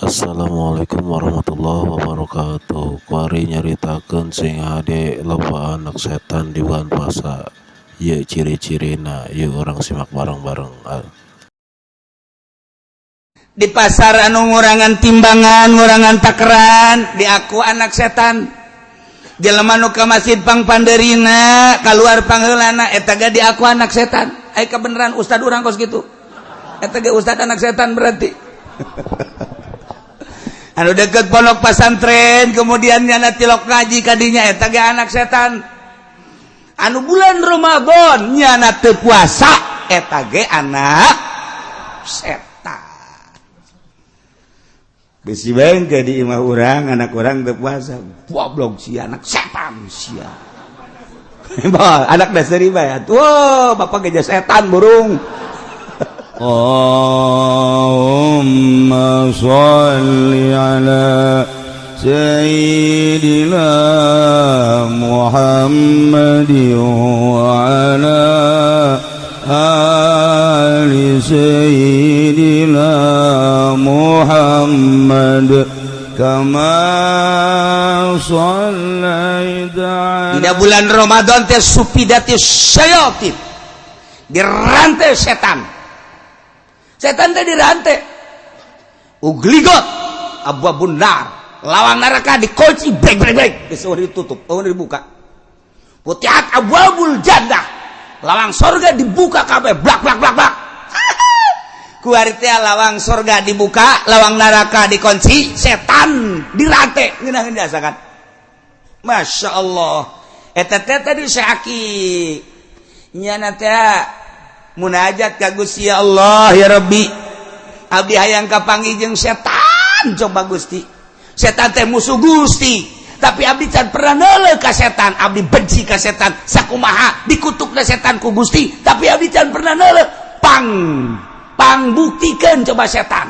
Assalamualaikum warahmatullahi wabarakatuh. Kuari nyaritakeun sing hade loba anak setan di bulan puasa. Ieu ciri-cirina, yuk urang simak bareng-bareng. Di pasar anu ngurangan timbangan, ngurangan takeran, diaku anak setan. Jelema nu ka masjid pang pandeurina, keluar pangheulana, eta ge diaku anak setan. Ai kebenaran ustad urang kos kitu. Eta ge ustad anak setan berarti. Anu deket pondok pasantren kemudian nyana tilok ngaji kadinya, eta ge anak setan. Anu bulan Ramadan nyana teu puasa, eta ge anak setan. Bisi bae ke di imah urang anak urang teu puasa, goblok sia, anak setan sia. Anak dasar bae atuh, bapak ge setan burung. اللهم صل على سيدنا محمد وعلى آل سيدنا محمد كما صليت على Dina bulan Ramadan teh suffidatis syayatin, dirantai setan. Setan teh dirantai. Ughliqat abwabun nar, lawang neraka dikunci, brek brek brek, geus ditutup, oh dibuka. Futihat abwabul jannah, lawang sorga dibuka kabeh, blak blak blak blak. Kuari teh lawang sorga dibuka, lawang neraka dikunci, setan dirantai. Ngeunaheun jasa kan? Masya Allah. Eta teh tadi syaki nyana teh munajat ka Gusti, "Ya Allah, ya Rabbi, abdi hayang kapanggih jeung setan. Coba Gusti, setan teh musuh Gusti, tapi abdi can pernah neuleuh ka setan. Abdi benci ka setan. Sakumaha dikutukna setan ku Gusti, tapi abdi can pernah neuleuh. Pang pang buktikeun coba setan."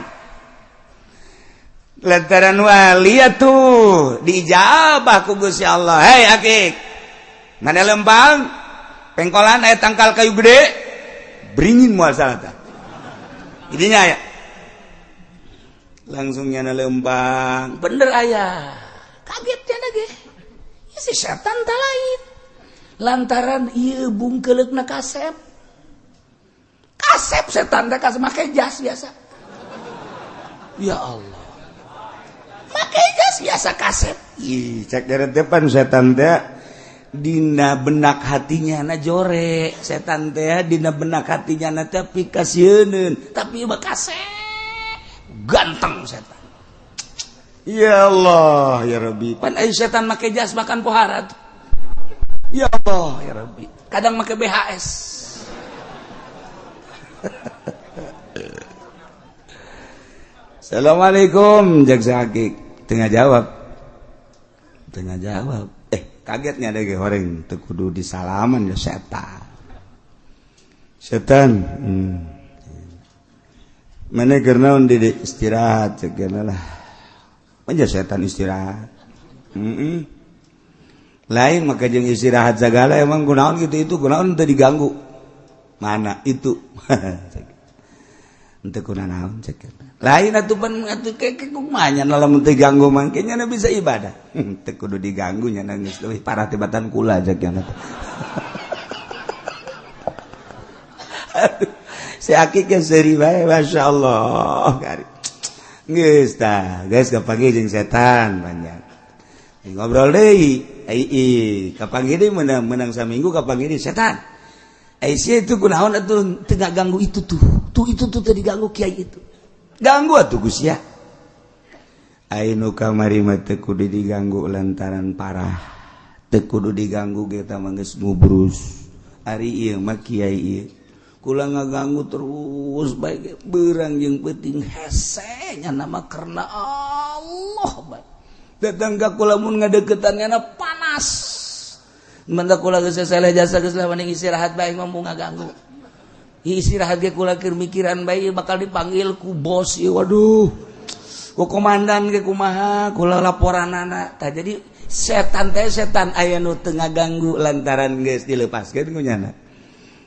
Lantaran wali tuh diijabah ku Gusti Allah. "Hei akik, mana lempang pengkolan aya tangkal kayu gede beringin, moal salah tah." Ininya ya langsung nyana lempang, bener ayah. Kaget ya lagi ya, si setan tak lain lantaran ieu bungkeuleukna kasep kasep. Setan teh kasep, make jas biasa. Ya Allah, make jas biasa kasep. Ih, cek dari depan setan teh dina benak hatinya na jore. Setan teh dina benak hatinya na teh pikasieuneun, tapi mah kasep, ganteng setan. Ya Allah, ya Rabbi. Pan aya setan make jas makan pohara tuh. Ya Allah, ya Rabbi, kadang make BHS. Assalamualaikum, jaksa hakik. Tengah jawab, tengah jawab. Eh, kagetnya ada ge horeng teu kudu disalaman ya setan. Setan. Mana keur naon di istirahat cek lah. Manja setan istirahat. Lain maka jeung istirahat segala, emang kunaon gitu itu, kunaon teu diganggu. Mana itu? Henteu kunaon cek. Lain atuh pan atuh ke kumaha nya lamun teu ganggu mangke nya bisa ibadah. Teu kudu diganggu nya geus leuwih parah tibatan kula cek nya. Aduh, si akik ge seuri bae, masyaallah. Kari. Geus tah, geus kapanggih jeung setan banyak. Ngobrol deui, ai kapanggih deui menang menang saminggu kapanggih deui setan. Ai sia itu kunaon atuh teu ganggu itu tuh. Tuh itu tuh teu diganggu kiai itu. Ganggu atuh Gus ya. Ai nu kamari mah teu kudu diganggu lantaran parah. Teu kudu diganggu ge eta mah geus ngubrus. Ari ieu mah kiai ieu kula ngaganggu terus bae beurang jeung peuting hese nya nama karena Allah bae. Datang ka kula mun ngadeukeutan nyana panas. Mantap kula geus seleh jasa, geus lah mending istirahat bae, mampu ngaganggu. Istirahat ge kula keur mikiran bae bakal dipanggil ku bos ieu, waduh. Ku komandan ge kumaha kula laporanana. Tah jadi setan teh setan aya nu teu ngaganggu lantaran geus dilepaskeun ku nyana.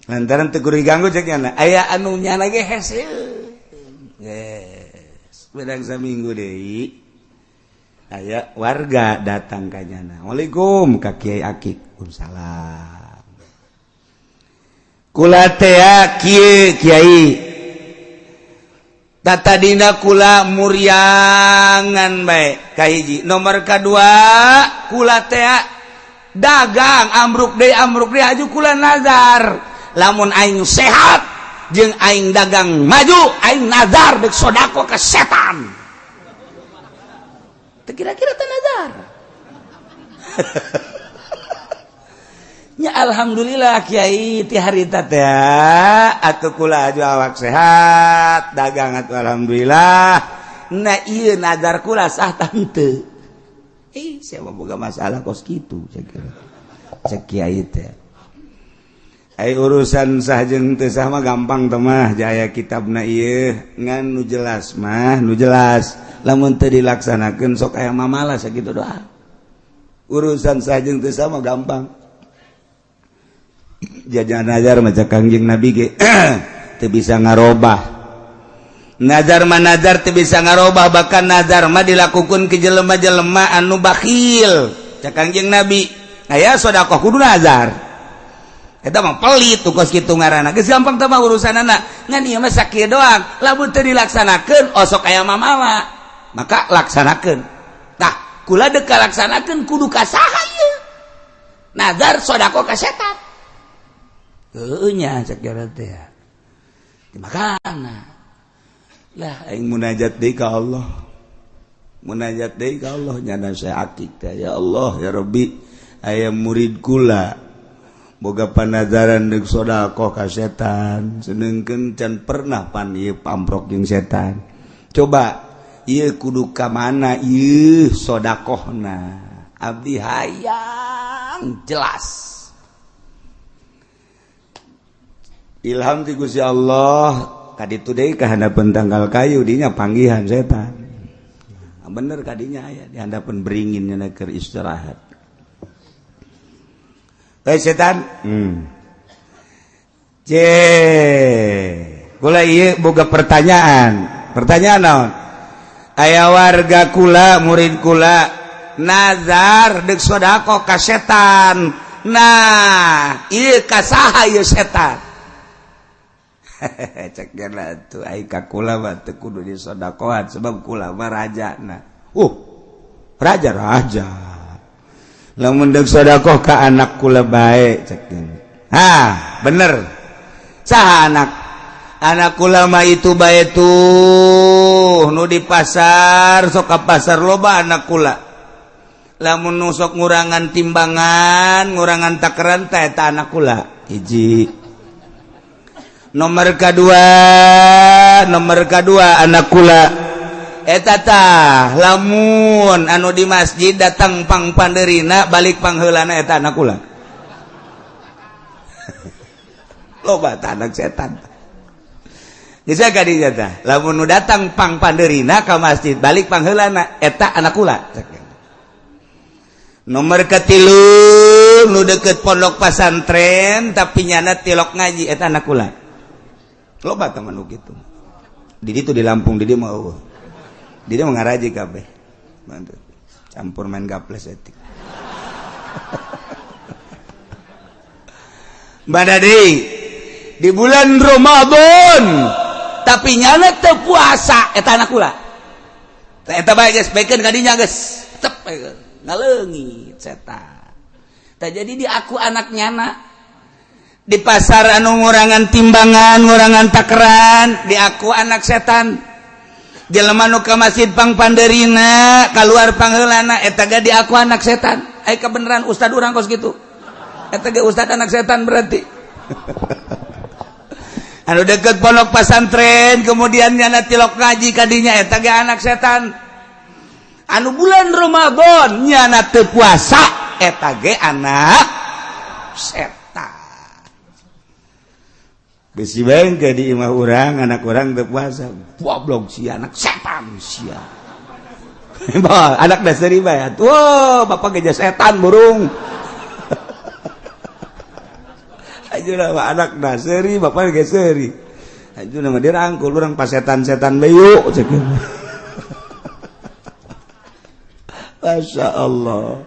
Lantaran teu kudu diganggu cek nyana. Aya anu nyana ge hese. Geus. Bedang saminggu deui aya warga datang ka nyana. Assalamualaikum ka Kiai Akik. Waalaikumsalam. Kula teh kieu Kiai. Tadina kula muriangan bae kahiji. Nomor kadua kula teh dagang ambruk deui aju kula nazar. Lamun aing sehat jeung aing dagang maju, aing nazar deuk sodako ka setan. Teu kira-kira teh nazar. Ya alhamdulillah Kiai ti harita teh atuh kula aju awak sehat, dagang atuh alhamdulillah. Nah ieu nazar kula sah tah henteu. Eh siapa boga masalah kos kitu cek cek Kiai teh. Ai urusan sah jeung teu sah mah gampang teh mah jaya kitabna ieu ngan nu jelas mah nu jelas lamun teu dilaksanakeun sok aya mamala sakitu doa. Urusan sah jeung teu sah mah gampang. Jajan nazar maca Kangjeng Nabi ge teu bisa ngarobah. Nazar mah nazar teu bisa ngarobah, bahkan nazar mah dilakukeun ke jelema-jelema anu bakhil. Cak Kangjeng Nabi, aya sedekah kudu nazar. Eta mah pelit tuh kos kitu ngaranna. Geus gampang teh mah urusanana. Ngan ieu mah sakieu doang. Lamun teu dilaksanakeun osok aya mamawa. Maka laksanakeun. Tah, kula deuk kalaksanakeun kudu ka saha ieu? Nazar sedekah ka setan. Heueuh nya cek teh. Dimakana. Lah aing munajat deui ka Allah. Munajat deui ka Allah nyana saya akik teh. Ya Allah ya Rabbi, aya murid kula boga panazaran deuk sedekah ka setan, sedengkeun can pernah pan ieu pamprok jeung setan. Coba ieu kudu ka mana ieu sedekahna? Abdi hayang jelas. Ilham ti Gusti Allah kaditu deui ka handapeun tangkal kayu dinya panggihan setan. Nah, bener kadinya aya di handapeun beringin nya keur istirahat. Hei setan. C. Kula ieu boga pertanyaan. Pertanyaan naon? Aya warga kula, murid kula nazar deuk sedekah ka setan. Nah, ieu ka saha ieu setan? Cek gana tuh ai ka kula mah teu kudu disodakohan sebab kula mah rajana. Raja raja. Lamun deuk sodakoh ka anak kula bae cek gana. Hah, bener. Saha anak? Anak kula mah itu bae tuh nu di pasar, sok ka pasar loba anak kula. Lamun nu sok ngurangan timbangan, ngurangan takaran teh eta anak kula. Hiji. Nomor kedua anak kula eta tah lamun anu di masjid datang pang panderina balik pangheulana eta anak kula. Loba tah anak setan. Geus ka dinya tah lamun nu datang pang panderina ka masjid balik pangheulana eta anak kula. Nomor katilu nu deket pondok pasantren tapi nyana tilok ngaji eta anak kula. Loba teman nu kitu. Di ditu di Lampung di dieu mah eueuh. Di dieu mah ngaraji kabeh. Bantu. Campur main gaples etik. Badadi di bulan Ramadan tapi nyana teu puasa eta anak kula. Tah eta bae geus bekeun ka dinya geus. Tep ngaleungit setan. Tah jadi di aku anak nyana di pasar anu ngurangan timbangan, ngurangan takaran, di aku anak setan. Jelema nu ka masjid pang panderina, kaluar pangheulana eta ge di aku anak setan. Ai kabeneran ustad urang kos kitu. Eta ge ustad anak setan berarti. Anu deket pondok pasantren kemudian nyana tilok ngaji kadinya eta ge anak setan. Anu bulan Ramadan nyana teu puasa eta ge anak setan. Besi bengke di imah urang, anak urang teu puasa. Goblok si anak setan sia. Anak dasar bae. Wah, bapak geja setan burung. Aja anak dasari, bapak geus seuri. Aja nama dirangkul urang pasetan-setan bae yuk cek. Masya Allah,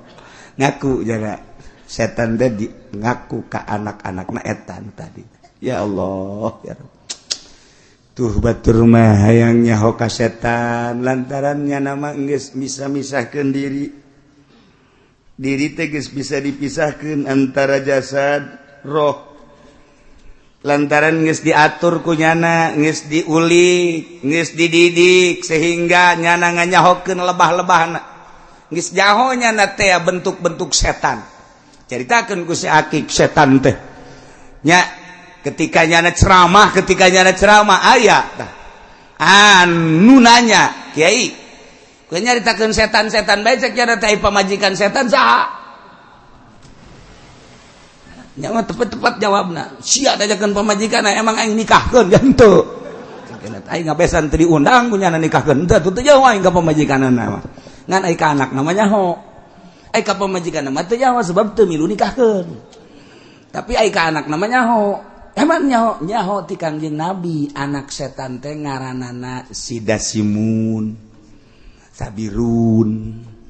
ngaku jaga setan teh di ngaku ka anak-anakna etan tadi. Ya Allah, ya Rabb. Tuh batur mah hayang nyaho ka setan lantaran nyana mah geus bisa misahkeun diri. Diri teh geus bisa dipisahkeun antara jasad roh. Lantaran geus diatur ku nyana, geus diulik, geus dididik sehingga nyana nganyahokeun lebah-lebahna. Geus nyaho nyana teh bentuk-bentuk setan. Caritakeun ku si Akik setan teh. Nya ketika nyana ceramah, ketika nyana ceramah aya tah. Anu nanya, "Kiai, kowe nyaritakeun setan-setan bae cek nyana teh pamajikan setan saha?" Nya mah tepat-tepat jawabna. Sia diajakeun pamajikan emang aing nikahkeun ya henteu. Aing ngabesan teu diundang ku nyana nikahkeun. Henteu teu jauh aing ka pamajikanna mah. Ngan aing ka anak namanya ho. Aing ka pamajikan mah teu nyaho sebab teu milu nikahkeun. Tapi aing ka anak namanya ho. Emang nyaho nyaho ti Kangjeng Nabi anak setan teh ngaranana Sidasimun, Sabirun,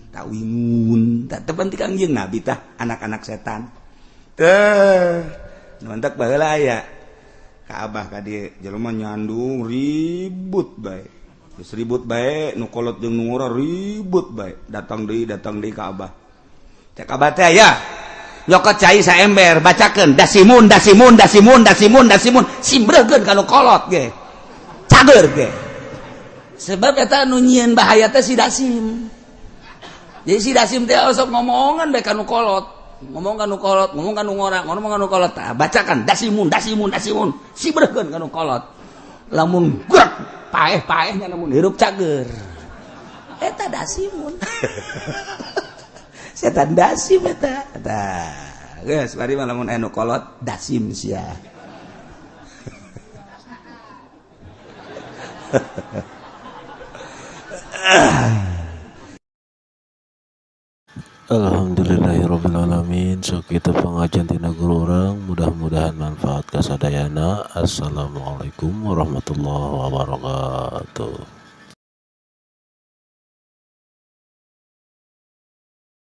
Tawingun. Tah tepan ti Kangjeng Nabi tah anak-anak setan. Teh, mantak baheula aya ka abah ka dieu jelema nyandung ribut bae. Geus ribut bae nu kolot jeung nu ngora ribut bae. Datang deui ka abah. Cek abah teh aya nyokot cai saember bacakeun dasimun dasimun dasimun dasimun dasimun simbreukeun ka nu kolot ge. Cager ge. Sebab eta nu nyieun bahaya teh si dasim. Jadi si dasim teh osok ngomongan bae ka nu kolot. Ngomong ka nu kolot, ngomong ka nu ngora, ngomong ka nu kolot. Tah bacakan dasimun dasimun dasimun simbreukeun ka nu kolot. Lamun gerak paeh-paehnya namun hirup cager. Eta dasimun. Setan dasim eta. Tah, geus bari mah lamun anu kolot dasim sia. Alhamdulillahirabbil alamin. Sakitu pengajian tina guru urang, mudah-mudahan manfaat kasadayana. Assalamualaikum warahmatullahi wabarakatuh.